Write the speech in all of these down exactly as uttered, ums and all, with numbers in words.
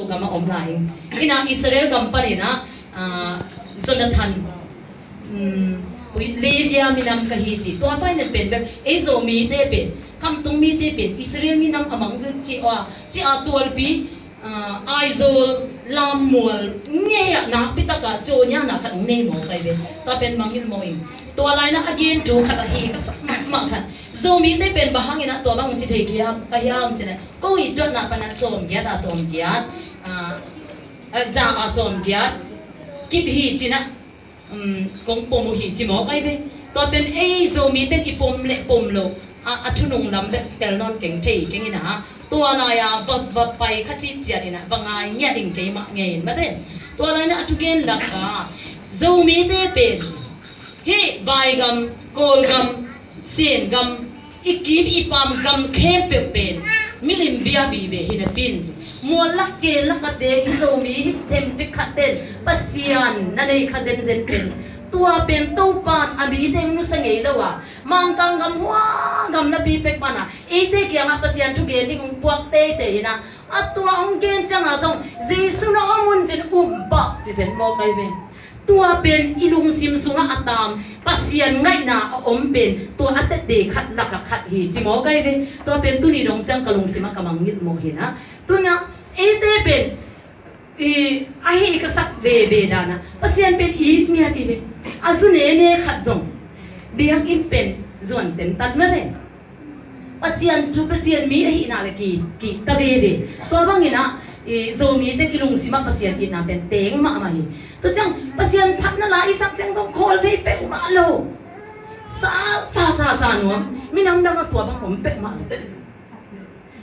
Gam a om lai in, ina Israel gam panin ah, ah, Jonathan, um, Levi minam ka hi ci. Tua pa in pen bel ei Zomite pen, kamtung mite pen Israel minam a mang bel ci a, ci a tualpi, ah, Aizawl lammual ngei ah nakpi taka cawnia na khat hong nei mawk ai ve. Tua pen mangngilh mawk in. Tua lai-in ah a gen thu khat ahi ka sak mahmah khat. Zomite pen bang hangin ah tua bang ci thei ka hiam, ka hiam ci leh, ko it dotna pan ah sawmgiat ah sawmgiat, ah, ah, za ah sawmgiat kip hi ci-in ah, um, kong pom uh hi ci mawk ai ve. Tua pen ei Zomite in i pom le pom lo, a, a thunung lam bek tel nawn keng thei keng in ah, tua lai-a va, va pai kha ci ciat in ah, va ngai ngiat in keimah ngei in mate. Tua lai-in ah a thugen lakah Zomite pen hih vaigam, Kawlgam, Sengam, i kim i pam gam khempeuh pen milim bia vive hi napi in, mual lak kel lak a te i Zomi hip themcik khat ten Pasian na nei kha zenzen pen, tua pen Topa'n a mi teng nusia ngei lo a, Mangkang gam hua gam napi pek pan a eite kiangah Pasian thugen ding hong puak teitei in ah, a tua hong gen ciangah zong Jesu na om un ci-in um pah ci zen mawk ai ve. Tua pen i lungsim sungah a tam Pasian ngaihna a om pen tua a tette khat lakah khat hi ci mawk ai ve. Tua pen tuni dong ciang ka lungsimah ka mangngilh mawk hi in ah, tu-in ah eite pen i, ahi i ka sak veve dan ah Pasian pen i it miat i ve. A zu nene khat zong biakinn pen zuan tentan mah le. Pasian thu, Pasian mi ahihna le ki, ki ta veve. Tua bangin ah i Zomite i lungsimah Pasian itna pen teng mahmah hi. Tua ciang Pasian phatna la i sak ciang zong khawl thei peuhmah lo. Sa, sa, sa, sa nuam. Minam dangah tua bang om peuhmah lo.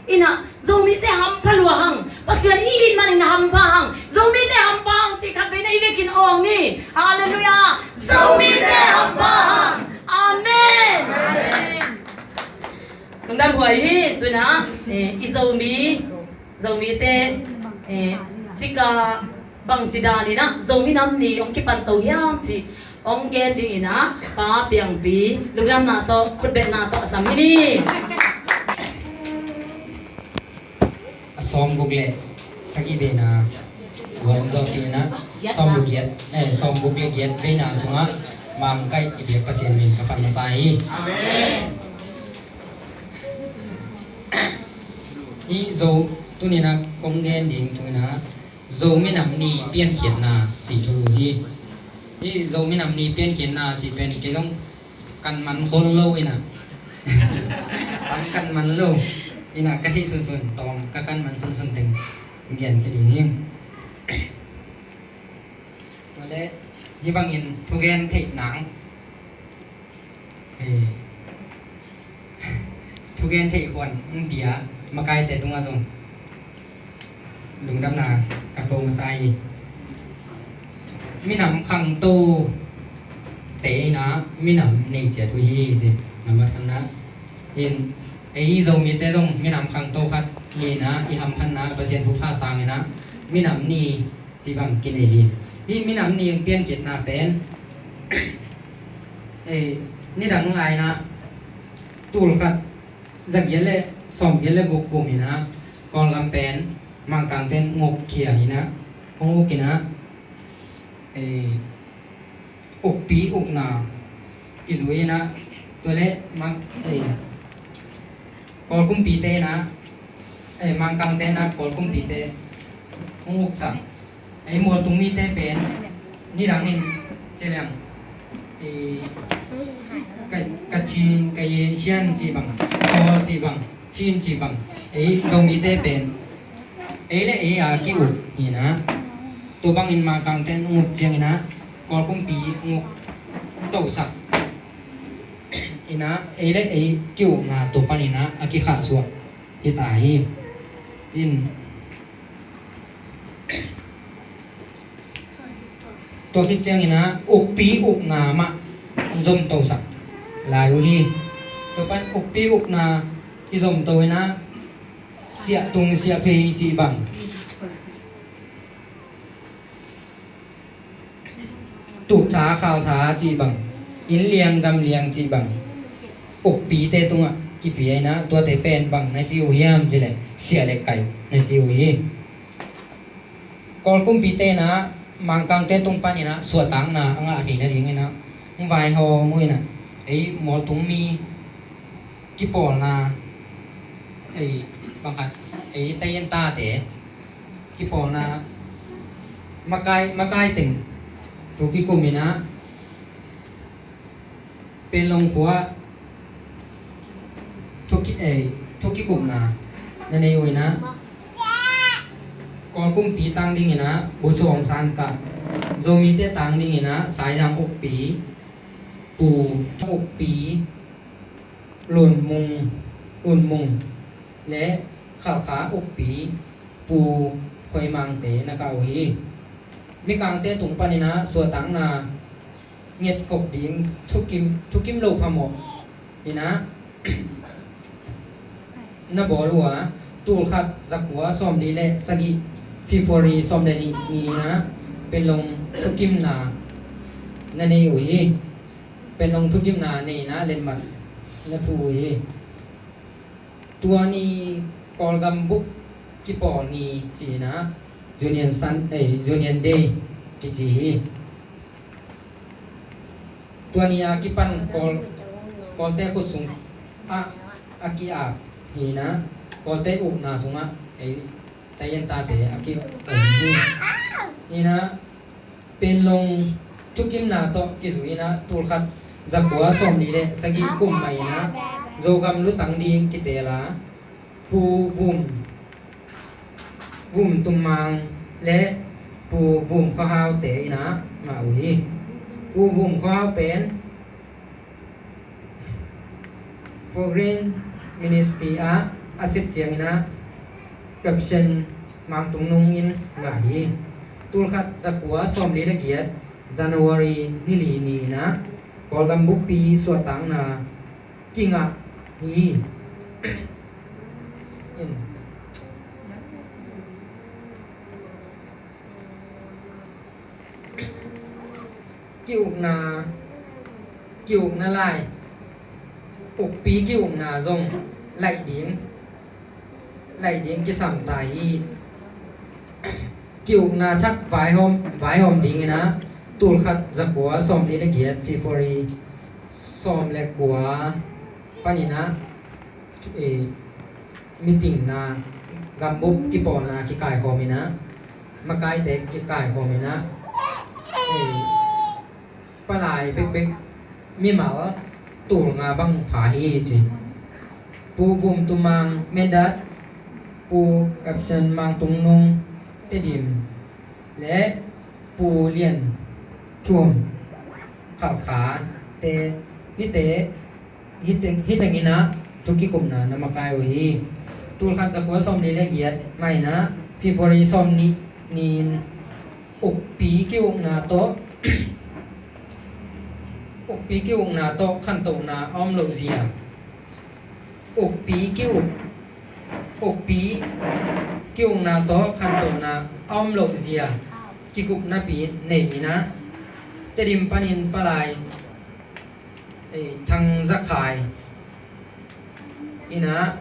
In ah Zomite hampha lua hang. Pasian i it manin hampha hang. Zomite hampha hang cih khat vei na i vekin awng ni. Halleluiah. Zomite hampha hang. Amen. Lungdam huai hi. Tu-in ah, eh, i Zomi, Zomite, eh, cika bangci dan in ah Zomi Nam Ni hong kipan to hiam cih hong gen dingin ah Pa Piangpi lungdamna tawh khutbetna tawh a sam hi ni. A sawmguk le sagih veina gual zawpi in ah sawmguk giat, eh, sawmguk le giat veina sungah Mangkang i biak Pasian min ka phat masa hi. Amen. Hih Zo, tuni-in ah kong gen ding thu in ah Zo minam ni piankhiatna cih thulu hi. Hih Zo minam ni piankhiatna cih pen kei zong kan man khol lo in ah, kan man lo in ah, ka theih sunsun tawm ka kan man sunsun teng gen ka ding hi. Tua leh hih bangin thugen theih nang, eh, thugen theih khuan hong pia makaite tungah zong lungdamna ka ko masa hi. Minam khangto te in ah minam nei ciat uh hi ci. Nambat khatna in, ei Zomite zong minam khangto khat hi in ah, i hamphatna Pasian thupha sang in ah minam ni cih bang kinei hi. Hih minam ni piankhitna pen, eh, nidang lai-in ah tul khat za giat le sawm giat le guk kum in ah Kawlgam pen Mangkangte in nguk khia in ah, hong uk in ah, eh, ukpi ukna kizui in ah, tua leh Mang, eh, Kawl kumpite in ah, eh, Mangkangte in ah Kawl kumpite hong uksak. Ei mualtung mite pen nidang in ci leng, eh, Ka, Kachin, Kayin, Shan cih bang, Kawl cih bang, Chin cih bang, ei Zomite pen ei le ei a ki-uk hi in ah, tua bangin Mangkangte in uk ciangin ah Kawl kumpi uk tosak in ah, ei le ei ki-ukna tua panin ah a kikhahsuak hi ta hi. In tua khit ciangin ah ukpi ukna mah hong zom tosak lai uh hi. Tua pan ukpi ukna i zom to in ah siahtung siahphei cih bang, tuktha khautha cih bang, inn liang gam liang cih bang, ukpite tungah kipia in ah, tuate pen bang na ci uh hiam cih leh siah le kaih na ci uh hi. Kawl kumpite in ah Mangkangte tung panin ah suahtakna a ngah theih nadingin ah hong vaihawm uh in ah, ei mualtung mi kipawlna, ei bangkhat, ei taiyan tate kipawlna makai, makai teng tu kikum in ah Panglong khua thuki, eh, thukikupna na nei uh in ah, Kawl kumpi tang dingin ah Bogyoke Aung San Kap, Zomite tang dingin ah Saizang ukpi Pu, ukpi Lun Mung, Lun Mung le Khalkha ukpi Pu Khoi Mangte na kah uh hi. Mikangte tung panin ah suahtakna ngetkhop ding thukim, thukim lo phamawh in ah na bawl uh a, tulkhat zakua sawmli le sagih, February sawm le nih ni in ah Panglong thukimna na nei uh hi. Panglong thukimna nei in ah letmat na thu uh hi. Tua ni Kawlgam bup kipawl ni ci in ah Union Sun, eh, Union Day kici hi. Tua ni a kipan Kawl, Kawlte khut sung ah a ki-ap hi in ah, Kawlte ukna sungah ei taiyan tate a ki-om hi. Hi in ah Panglong thukimna tawh kizui in ah tulkhat zakua sawmli le sagih kum mah in ah Zogam lutang ding kiteel a, Pu Vum, Vum Tum Mang le Pu Vum Khua Hau te in ah ngah uh hi. Pu Vum Khua Hau pen Foreign Ministry ah a sep ciangin ah Captain Mang Tung Nung in ngah hi. Tulkhat zakua sawmli le giat, January ni li ni in ah Kawlgam buppi suahtakna kingah hi. In. Ki-ukna, ki-ukna lai, ukpi ki-ukna zong laih ding, laih ding kisam ta hi. Ki-ukna thak vaihawm, vaihawm dingin ah tulkhat zakua sawmli le giat, February sawm le kua panin ah eh, meeting na, gambup kipawlna kikaikhawm in ah, makaite kikaikhawm in ah, eh, palai bekbek mimal tul nga bang pha hi ci. Pu Vum Tum Mang Mindat, Pu Captain Mang Tung Nung Tedim le Pu Lian Thum Khalkha te, hihte, hih teng, hih teng in ah thukikupna na makai uh hi. Tulkhat zakua sawmli le giat mah in ah February sawmnih ni-in ukpi ki-ukna tawh, ukpi ki-ukna tawh khantohna a om loh zia, ukpi ki-uk, ukpi ki-ukna tawh khantohna a om loh zia kikupnapi nei in ah, Tedim panin palai, eh, Thang Za Khai in ah,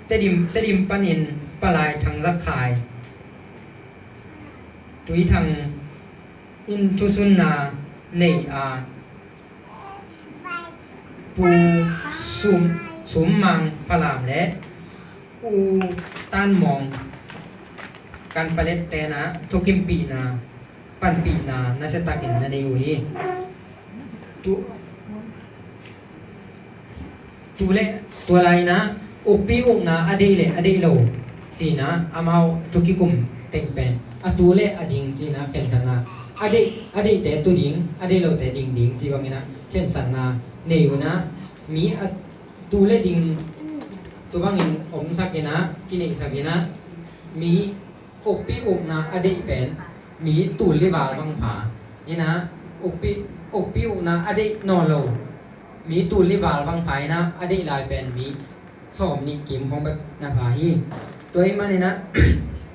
Tedim, Tedim panin palai Thang Za Khai, Tui Thang in thusunna nei a, Pu Sum, Sum Mang Phalam le U Tan Mawng Kanpalet te in ah thukimpihna, panpihna nasiatakin na nei uh hi. Tu, tu le, tua lai in ah ukpi ukna a deih le a deih lo ci in ah amau thukikum teng pen a tu le a ding ci in ah khensatna, a deih, a deihte tu ding, a deih lote ding ding ci bangin ah khensatna nei uh in ah, mi a tu le ding tu bangin omsak in ah, kineihsak in ah, mi ukpi ukna a deih pen mi tul li val bang pha in ah, ukpi, ukpi ukna a deih nawn lo mi tul li val bang pha in ah, a deih lai pen mi sawm nih kim khawng bek na pha hi. Tua ahih manin ah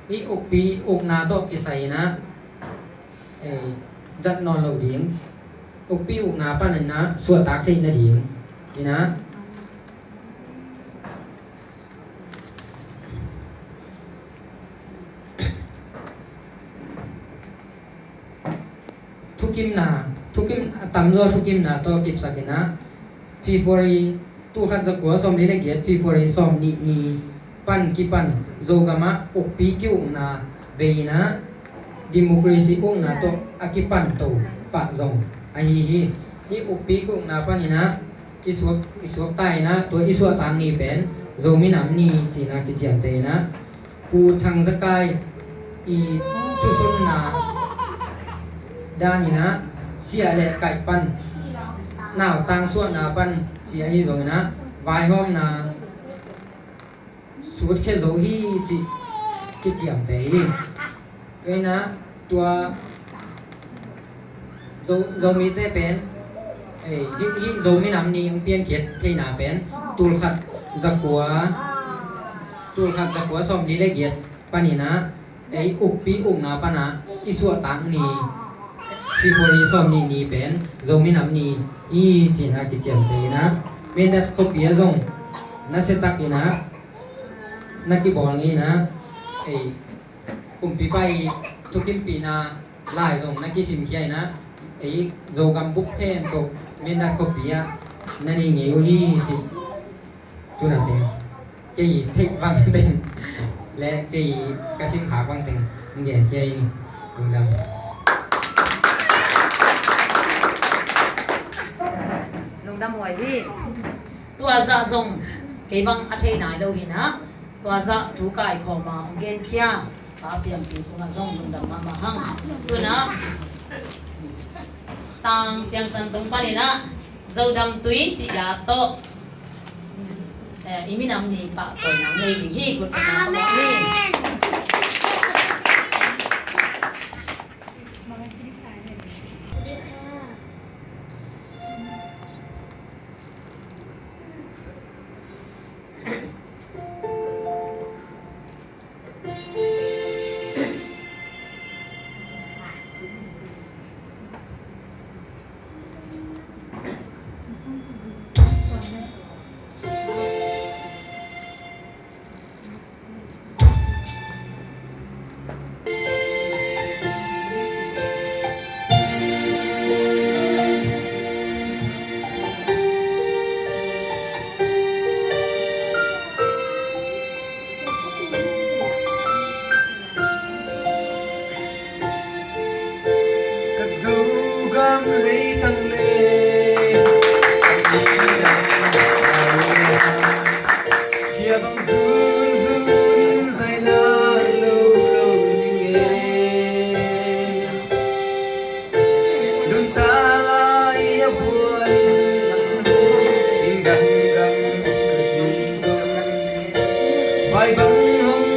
hih ukpi ukna tawh kisai in ah, eh, zat nawn lo ding, ukpi ukna panin ah suahtak theih nading in ah, Kimna, thukim, a tamzaw thukimna tawh kipsak in ah, February, tulkhat zakua sawmli le giat, February sawmnih ni pan kipan Zogam ah ukpi ki-ukna bei in ah, democracy ukna tawh a kipan to pah zong ahi hi. Hih ukpi ki-ukna pan in ah, i suak, i suakta in ah, tua i suahtak ni pen Zomi Nam Ni ci-in ah kiciamteh in ah, Pu Thang Za Kai i thusunna dan in ah, siah le kaih pan, nautang suahna pan ci ahi zong in ah, vaihawmna sutkhia zo hi cih kiciamteh hi. Tua in ah, tua Zo, Zomite pen, eh, hih, hih Zomi Nam Ni hong piankhiat theihna pen, tulkhat zakua, tulkhat zakua sawmli le giat pan in ah, ei ukpi ukna pan ah i suahtak ni, February sawmnih ni pen Zomi Nam Ni hi ci-in ah kiciamteh in ah, Mindat khuapi ah zong nasia tak in ah na kibawl ngei in ah, ei, kumpipa i thukimpihna lai zong na kisimkhia in ah, ei, Zogam bup khempeuh Mindat khuapi ah na nei ngei uh hi cih, tu-in ah teng kei theih bang teng le kei ka simkhak bang teng hong genkhia hi. Lungdam. Lungdam huai hi. Tua zah zong kei bang a thei nai lo hi in ah, tua zah thu kaikhawm a hong genkhia Pa Piangpi tungah zong lungdam mahmah hang. Tu-in ah Tang Piang San Tung pan in ah, Zodam Tui cih la tawh, eh, i minam ni pahtawi nang nei ding hi. Kut pahtawi nang nei. Ka Zogam leitang le hia bang zunzun in zai la lo lo ning e. Nuntak lai a buan in singdang gam ka zin zong, vai bang hong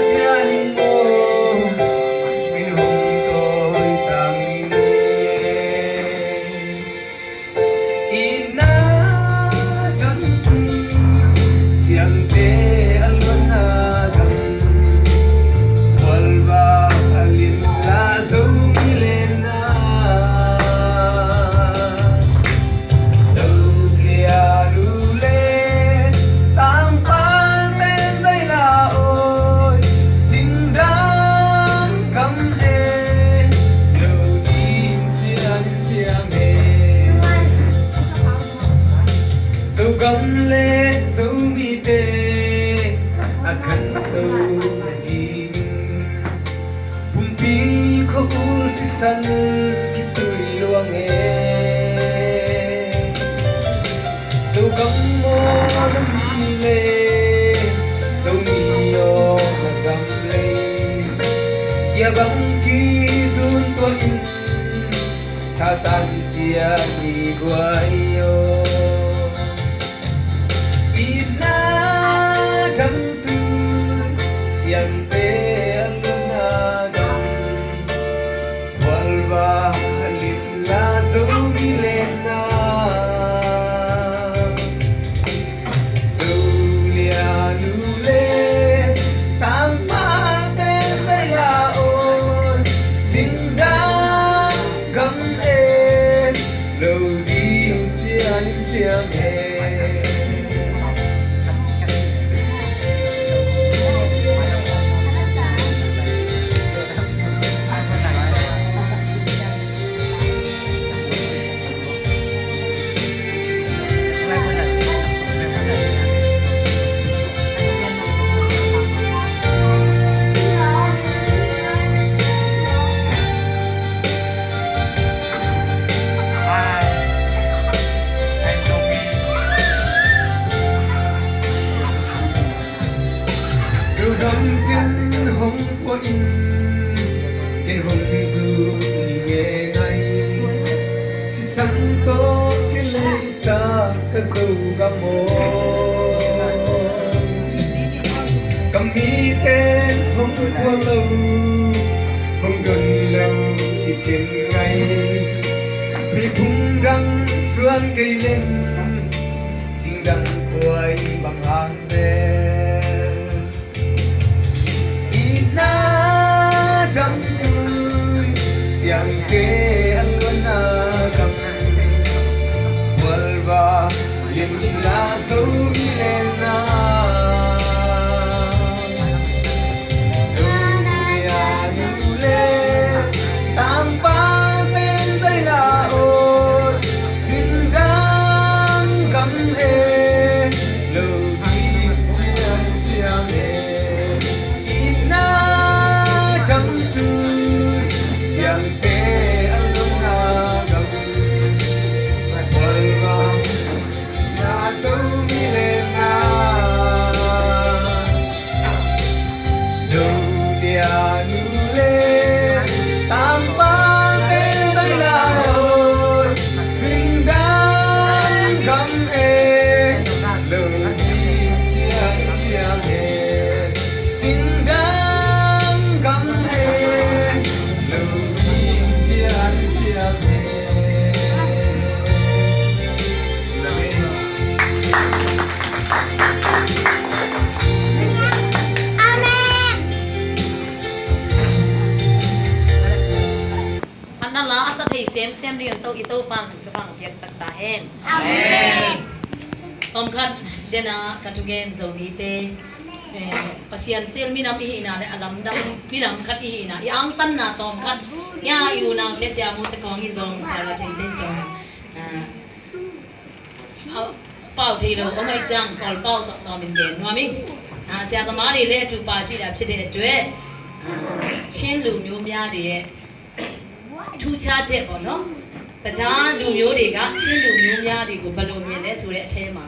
cian in maw, min hong tawi sang ning e. Itna gam, siamte a luanna gam, khualva a lim la Zomi lenna. Zolia nu le tangpal ten zai la oi, singdang gam e, lo ding sian siam e. Zogam le Zomite a khanto nadingin pumpi khua-ul sisan kitui luang e. Zogam aw na mi le Zomi aw na gam le, hia bang kizun tuah in thasan ciat ni guai aw. Itna gam tu siamte a luanna gam, khualva a lim la Zomi lenna. Zolia nu le tangpal ten zai la oi, singdang gam e, lo ding sian siam Ka mite hong kua lo, hong don lo, ci ken ngai. Meipum dang suan kei leng, singdang kua in bang hang ven. Itna dam tui, siangte an luanna gam. Walva lian ding la zo mi lenna. Zo mi a nu le, tangpa ten zai la o. Singdang gam e, lo ding siangsiang e. Itna dam tui, siangte an luanna gam. Walva na zo mi lenna. Lo dia nu le, tangpa ten zai la o. Singdang gam e, lo ding siangsiang e. Singdang gam e, lo ding siangsiang e. Amen. Phatna la a sa thei semsem dingin to i Topa'n thupha piaksak ta hen. Amen. Tawmkhat dena ka thugen Zomite, eh, Pasian tel minam i hihna le a lamdang minam khat i hihna, i angtanna tawmkhat, ya, i unaute siamute kong hi zong, sa la thei te zong, ah, a pau thei lo om ahih ciang Kawl pau tawh tawm in gen nuam ing. Ah, ဆရာသမားတွေလည်း အတူပါရှိတာဖြစ်တဲ့အတွက် ချင်းလူမျိုးများတွေရဲ့ ထူးခြားချက်ပေါ့နော်။ တခြားလူမျိုးတွေက ချင်းလူမျိုးများတွေကို ဘယ်လိုမြင်လဲဆိုတဲ့အထဲမှာ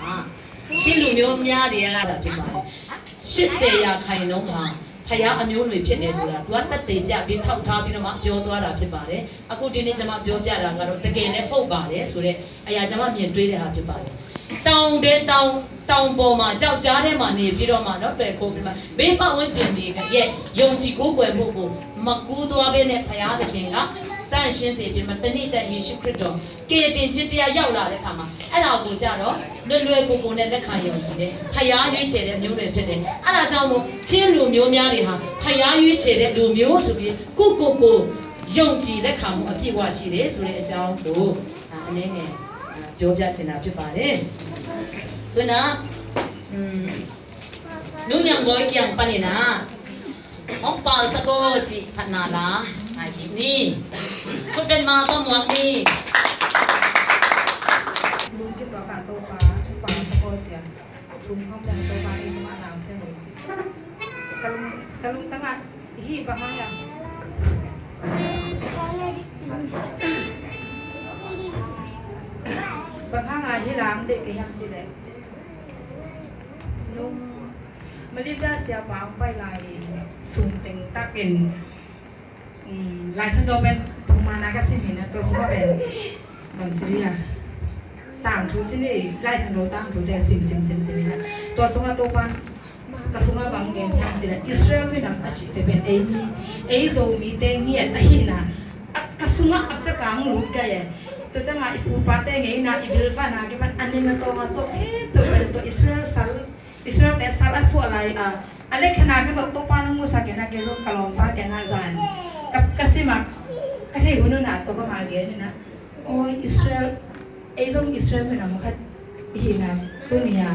ချင်းလူမျိုးများတွေက ဖြစ်ပါတယ်။ ရှစ်ဆယ်ရာခိုင်နှုန်းဟာ ဘုရားအမျိုးနွယ်ဖြစ်တယ်ဆိုတာ သူကသက်သေပြပြီး ထောက်ထားပြီးတော့မှ ပြောသွားတာဖြစ်ပါတယ်။ အခုဒီနေ့ ကျွန်မပြောပြတာကတော့ တကယ်လည်းဟုတ်ပါတယ်ဆိုတဲ့ အရာ ကျွန်မမြင်တွေ့တဲ့ဟာဖြစ်ပါတယ်။ တောင်တွေတောင်တောင်ပေါ်မှာ ကျောက်ကြားထဲမှာနေပြီးတော့မှနော် လွယ်ကူပြီးမှ ဘေးပတ်ဝန်းကျင်တွေရဲ့ယုံကြည်ကိုးကွယ်မှုကို မကူးသွားဘဲနဲ့ ဘုရားသခင်က သန့်ရှင်းစေပြီးမှ တနေ့ကျရင်ယေရှုခရစ်တော် ကယ်တင်ခြင်းတရားရောက်လာတဲ့အခါမှာ အဲ့ဒါကိုကြတော့ လွယ်လွယ်ကူကူနဲ့ လက်ခံယုံကြည်တဲ့ ဘုရားရွေးချယ်တဲ့မျိုးတွေဖြစ်တယ်။ အဲ့ဒါကြောင့်မို့ ချင်းလူမျိုးများတွေဟာ ဘုရားရွေးချယ်တဲ့လူမျိုးဆိုပြီး ကိုယ့်ကိုယ်ကိုယုံကြည်လက်ခံမှုအပြည့်အဝရှိတယ်ဆိုတဲ့အကြောင်းကို အာ အနည်းငယ် အာ ပြောပြချင်တာဖြစ်ပါတယ်။ ခုန อืม နူးညံ့ဘွဲ့ကျန်ပန်းနေနာ ဟောင်းပါစကော ci ဖတ်နာလား အာ ယီနီ ခုတ်ဘက်မှာတော့မွန်နီ လူဖြစ်သွားက တော့ပါ ပါစကော ci ထုံးခေါင်းပြန်တော့ပါ အေးစမလာအောင်ဆဲလို့ ci ကလုံး ကလုံးတငါ ဟိ ဘဟါယ ဘဟါငါ ဟိလမ် ဒ့ ကယမ် ci လဲ နုံ Malaysia ဆရာပါ အောင်ပိုက်လာ sung teng takin, um, Lai Siangtho pen pumana ka sim hi na, tua sungah pen bang ci ding a, tangthu ci ni, Lai Siangtho tangthute sim, sim, sim, sim hi na, tua sungah Topa'n ka sungah bang gen hiam ci leh, Israel minam a cihte pen ei mi, ei Zomite ngiat ahi na, a, ka sungah a pek a hong lut gai e. Tua ciangah i pupate ngeina, i bilvana kipan a ning a tawng a tawh khempeuh pen tua Israel sal, Israelte sal a suah lai a, a lek khena kipan Topa'n hong musak e na, kei zong ka lawmpa kiangah zan ka, ka sim a, ka theih hun hun a Topa ma gen hi na. Aw, Israel, ei zong Israel minam khat hi na, tuni a,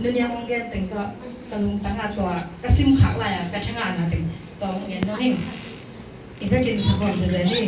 nuni a hong gen teng tawh ka lungtang a, tua ka sim khak lai a, ka thengahna teng tua hong gen nuam ing. I bekin sa khawm zezen ni.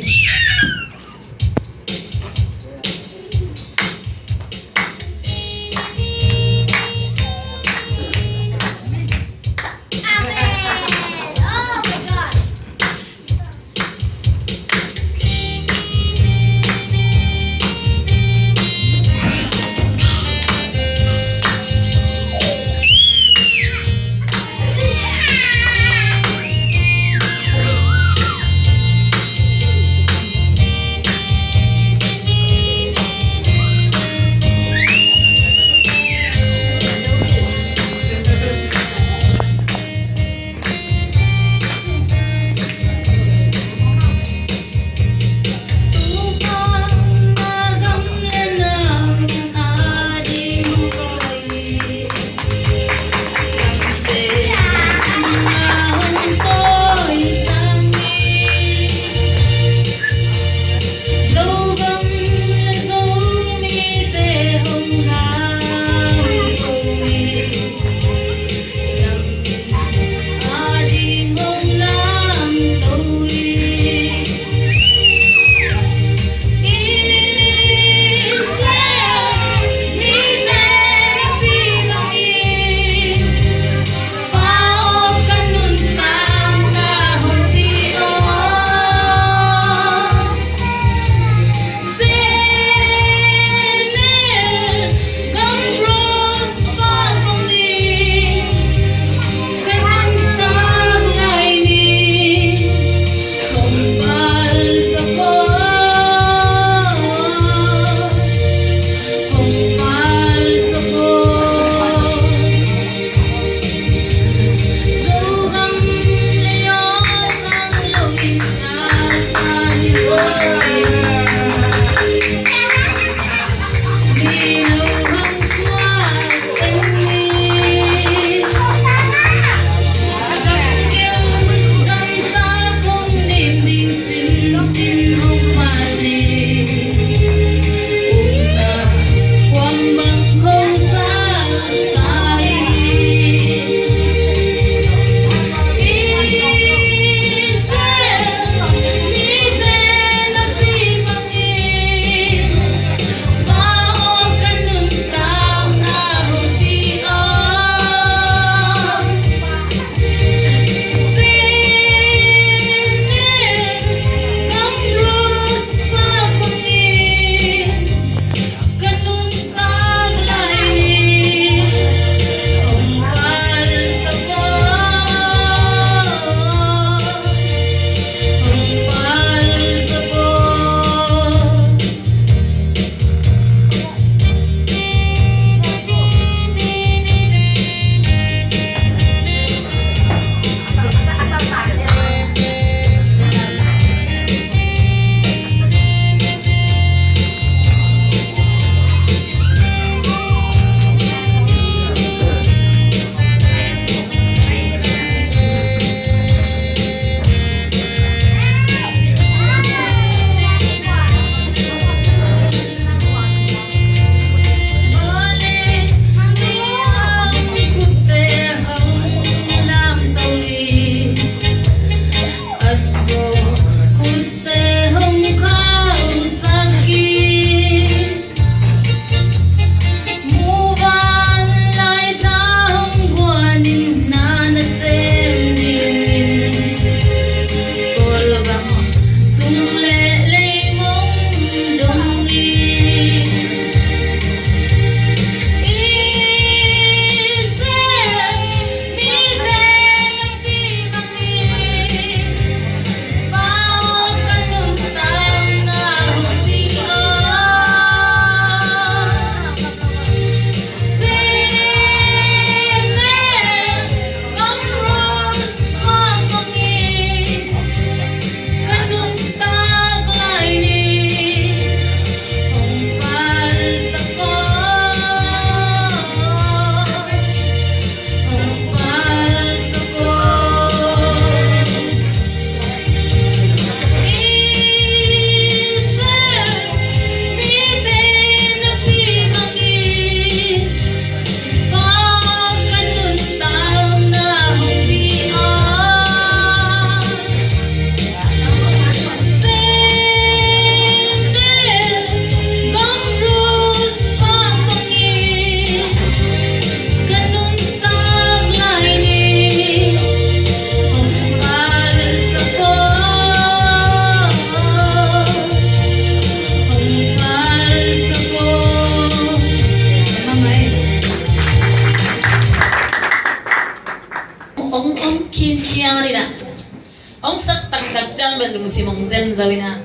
Lungsim hong zen zo in ah,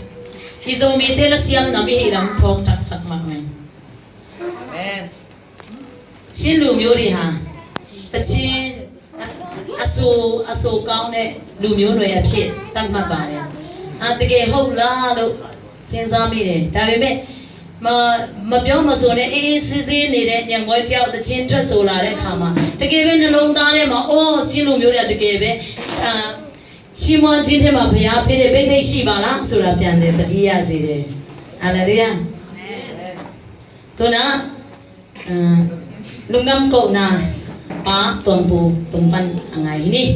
i Zomite la siam nam i hih lam phawk taksak mahmah. Amen. Chin လူမျိုးတွေဟာ သီချင်းအဆိုအဆိုကောင်းတဲ့လူမျိုးနွယ်အဖြစ်သတ်မှတ်ပါတယ်။ ဟာ တကယ်ဟုတ်လားလို့စဉ်းစားမိတယ်။ ဒါပေမဲ့ မမပြောမဆိုနဲ့ အေးအေးဆေးဆေးနေတဲ့ညံပွဲတယောက် သီချင်းထွက်ဆိုလာတဲ့အခါမှာ တကယ်ပဲနှလုံးသားထဲမှာ အော် ချင်းလူမျိုးတွေက တကယ်ပဲ အာ ချီးမွမ်းခြင်းထဲမှာ ဘုရားဖြစ်တဲ့ဘိသိက်ရှိပါလားဆိုတာ ပြန်လည်သတိရစေတယ်။ Hallelujah. ตัวนะ เอ่อ ลุงดำโกะนา ป้าตวงปู ตรงปัน อ่างไงนี่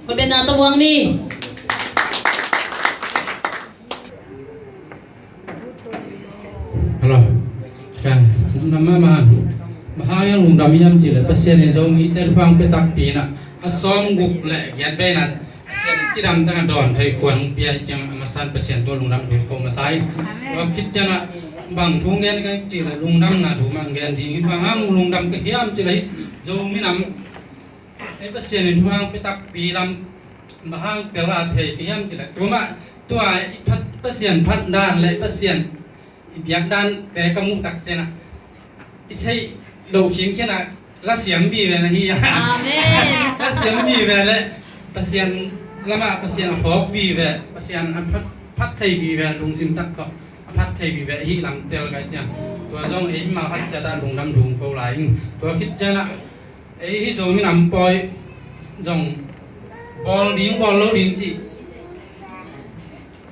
คนเป็นนาตะวงนี่ Hello. Ka, nama ma, mahang yang lungdam hiam cih leh, Pasian in Zomite lungdam pia takpi in ah, a sawmguk le giat bai in ah, Pasian cidam tak a dawn thei khuan pia ciang a masa in Pasian tawh lungdam thu ko masa hi. Amen. Tua khit ciang ah bang thu gen ka cih leh lungdamna thu mah gen ding hi. Bang hang lungdam ka hiam cih leh Zomi nam ei Pasian in thu hang pia takpi lam bang hang tel a thei ka hiam cih leh tua mah tua i phat, Pasian phat dan le Pasian i biak dante ka muh tak ciang ah i theih loh khinkhian ah la siam vive na hi a. Amen. La siam vive le Pasian lamah Pasian a phawk vive, Pasian a phat, phat thei vive, lungsim tak tawh a phat thei vive hi lam tel ka hi ciang. Tua zong ei mimal khat ciat ah lungdam ding ko lai ing. Tua khit ciang ah ei hi Zomi nam pawi zong bawl ding bawl lo ding cih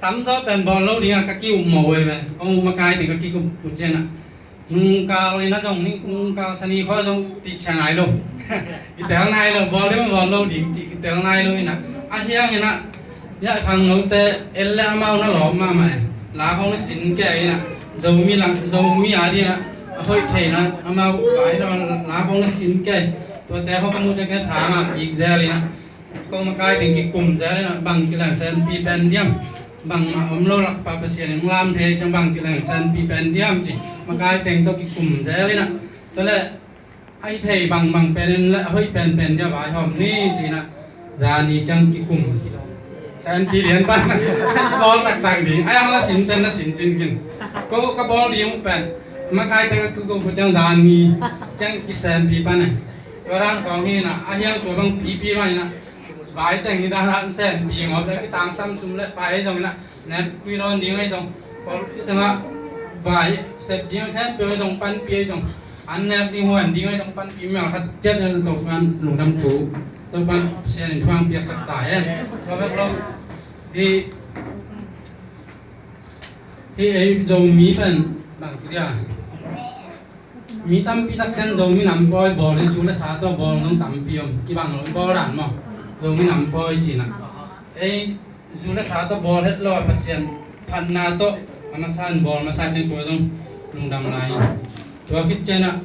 tamzaw pen bawl lo ding a ka ki-up mawh uh hi ve. Kong uh makai teng ka ki-up uh ciang ah nungkal in ah zong ni, nungkal sani khawng zong ti cia nai lo, kitel nai lo, bawl ding bawl lo ding cih kitel nai lo in ah, a hiang in ah, ya khangnote el le amau na lawp mahmah e. La khawng na sin kei in ah, Zomi la, Zomi a ding ah a hoih theihna amau vai na la khawng na sin kei. Tuate khawng ka muh ciang ka tha mah kik zel in ah, ko makai teng kikum zel in ah, bang ci leng senpi pen diam, bangmah om lo lakpa Pasian in lam thei ciang bang ci leng senpi pen diam ci makai teng tawh kikum zel in ah, tua leh a hi thei bangbang pen in le a hoih penpen dia vaihawm ni ci in ah, zani ciang kikum, senpi lian pan bawl taktak ding a, yang la sin pen na sin cin kin, ko ka bawl ding uh pen makai teng a kikum uh ciang zani ciang kisenpi pan e. Tua dan khawng hi in ah, a hiang tua bang pipi mah in ah, vai teng hi dan ah senpi ngawp le kitangsam sum le pai zong in ah, nep kui lawn ding ahi zong, pawl i tengah vai sep ding a khempeuh ahi zong panpih ahi zong, an nep ding huan ding ahi zong panpih mimal khat ciat in Topa'n lungdam thu, Topa'n Pasian in thu hang piaksak ta hen. Tua bek lo, hih, hih ei Zomi pen bang ci dia, mi tampi tak ten Zomi nam pawi bawl hi, zu le sa tawh bawl zong tampi om, kibang lo i bawl dan maw, Zomi nam pawi ci in ah. Ei zu le sa tawh bawl het lo a, Pasian phatna tawh a masa in bawl masa ciang tua zong lungdam lai hi. Tua khit ciang ah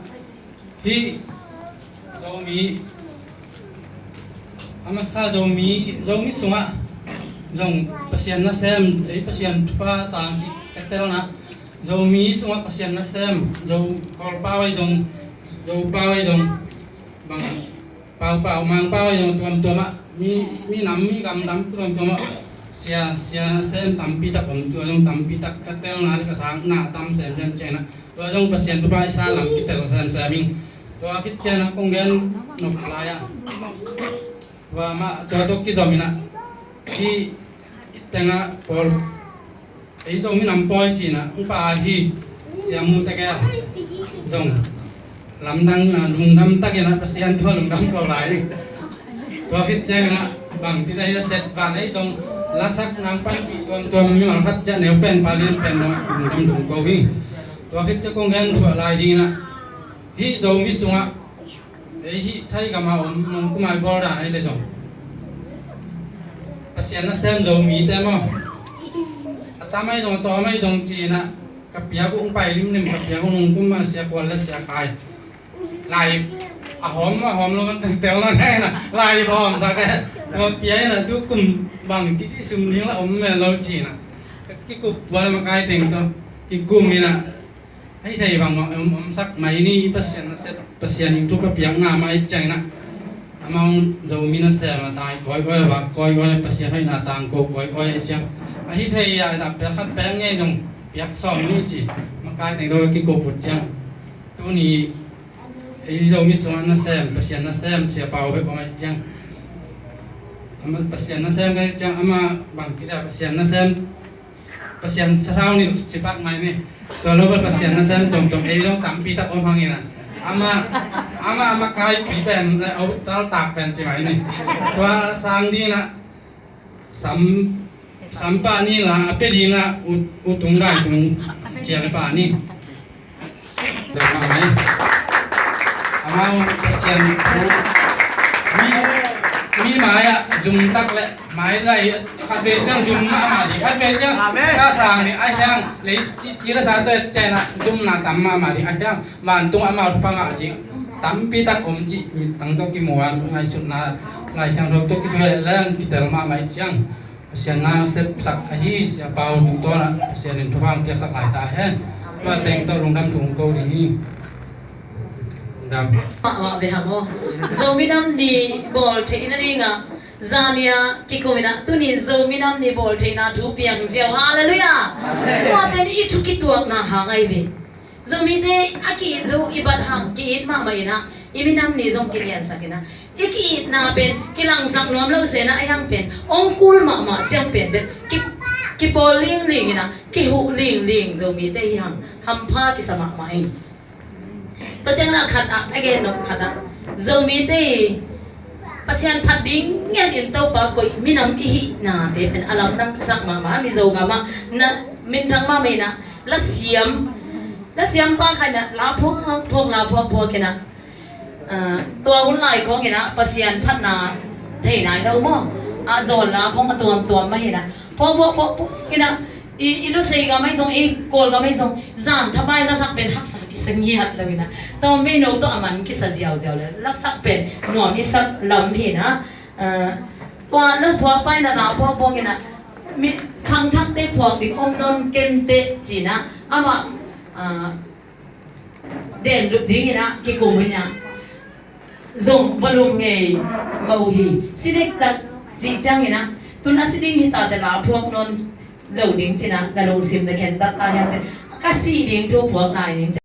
hih Zomi, a masa Zomi, Zomi sungah zong Pasian nasem, ei Pasian thupha sang cih ka telna, Zomi sungah Pasian nasem, Zo Kawlpau ahi zong, Zopau ahi zong, bang Paupau, Mangpau ahi zong tuamtuam ah, mi, mi nam, mi gamdang tuamtuam ah sia, sia nasem tampi tak om, tua zong tampi tak ka telna le ka sakna tam semsem ciang ah, tua zong Pasian thupha i sa lam kitel semsem ing. Tua khit ciang ah kong gen nop lai ah, tua mah, tua tawh kizom in ah, hih i tengah pawl, ei Zomi nam pawi ci in ah, upa hi, Sia Mu Tegel zong lamdang in ah, lungdam tak in ah, Pasian tawh lungdam ko lai. Tua khit ciang in ah, bang ci dai a set van ei zong, lasak nang panpih tuamtuam mimal khat ciat neu pen pa lian pen zong ah lungdam dong ko hi. Tua khit ciang kong gen thuah lai ding in ah, hih Zomi sungah, ei hih Thai gam a om nungkum a i bawl dan ahi le zong, Pasian nasem Zomite maw, a tam ahi zong, a tawm ahi zong ci in ah, ka piak uh hong pai limlim, ka piak uh nungkum a Sia Khual le Sia Khai, lai a hawm maw, a hawm lo man tengtel na na in ah, lai a hawm sak e. Tua pia in ah, tu kum bang ci dih sum ding la om men lo ci in ah, ka kikup tua le makai teng tawh kikum in ah, a hi thei bang om, om sak mai ni, Pasian nasem, Pasian in thupha piakna mah ahih ciangin ah, amau Zomi nasem a tai kawikawi, a vak kawikawi, Pasian hoihna tangko kawikawi ahih ciang, Ahi thei a, ina pek khat pek ngei dong piak sawm ni ci. Makai teng dong kiko put ciang. Tuni ei Zomi sungah nasem, Pasian nasem, Sia Pau bek om ai ciang. Ama Pasian nasem bek ciang, ama bang kita Pasian nasem. Pasian sarau ni cipak mai ni. Tua lo Pasian nasem tom tom ei dong tampi tak om hang ina. Ama, ama, ama kai pi pen, eh, au tal tak pen ci mai ni. Tua sang di na. Sam, sam pah ni la, a pia ding a, u, u tung dai tung ciang pah ni. Dong mah mai. Amau Pasian thu. Mi, mi mai ah zum tak le mai lai khat vei ciang zum mahmah ding, khat vei ciang ka sang ding a hiang lei ci, ci la sa tua ciang a zum na tam mahmah ding a hiang. Vantung amau thupha ngah ding tampi tak om cih mittang tawh kimuan, ngaihsutna Lai Siangtho tawh kisuai leng kitel mahmah ih ciang Pasian na sepsak ahi Sia Pau tungtawn ah Pasian in thupha hong piaksak lai ta hen. Tua teng tawh lungdam thu ko ding hi. Lungdam. Mahmah ve hang aw. Zomi Nam Ni bawl theihna dingah zania kikum inah tuni Zomi Nam Ni bawl theihna thu piang ziau. Halleluiah. Tua pen i thu kituakna hang ahi ve. Zomite a ki-it lo i bat hang ki-it mahmah inah i minam ni zong kiliansak inah i ki-itna pen kilangsak nuam lo sena a hiang pen ong kul mahmah ciang pen pen ki, kipawl lingling inah kihuh lingling Zomite hi hang hampha kisa mahmah in. Tua ciang a khat ah a gen nop khat ah Zomite i Pasian phat ding ngen in Topa koih minam i hihnate pen a lamdang kasak mahmah a Mizo gamah na minthang mahmah inah lasiam, lasiam pa khat inah la phuak phuak la phuak phuak inah, ah, tua hun lai khawng inah Pasian phatna thei nai lo maw? A zawn la khawng a tuamtuam mah inah phuak phuak phuak phuak inah i, i lusei gam ahi zong i Kawl gam ahi zong zan thapai lasak pen haksa kisa ngiat lo inah tawm mei no tawh a man kisa ziauziau le lasak pen nuam i sak lam hi inah, ah, tua na phuak pai na la phuak phuak inah mi thangthakte phuak ding om nawn kenteh ci inah amah, ah, den lut ding inah kikum inah zong va lum ngei mah uh hi. Si dektak cih ciang inah tun a si ding hi ta te la phuak nawn lo ding ci inah na lungsim na khentat ta hiam ci ka si ding thu phuak nai ding ci.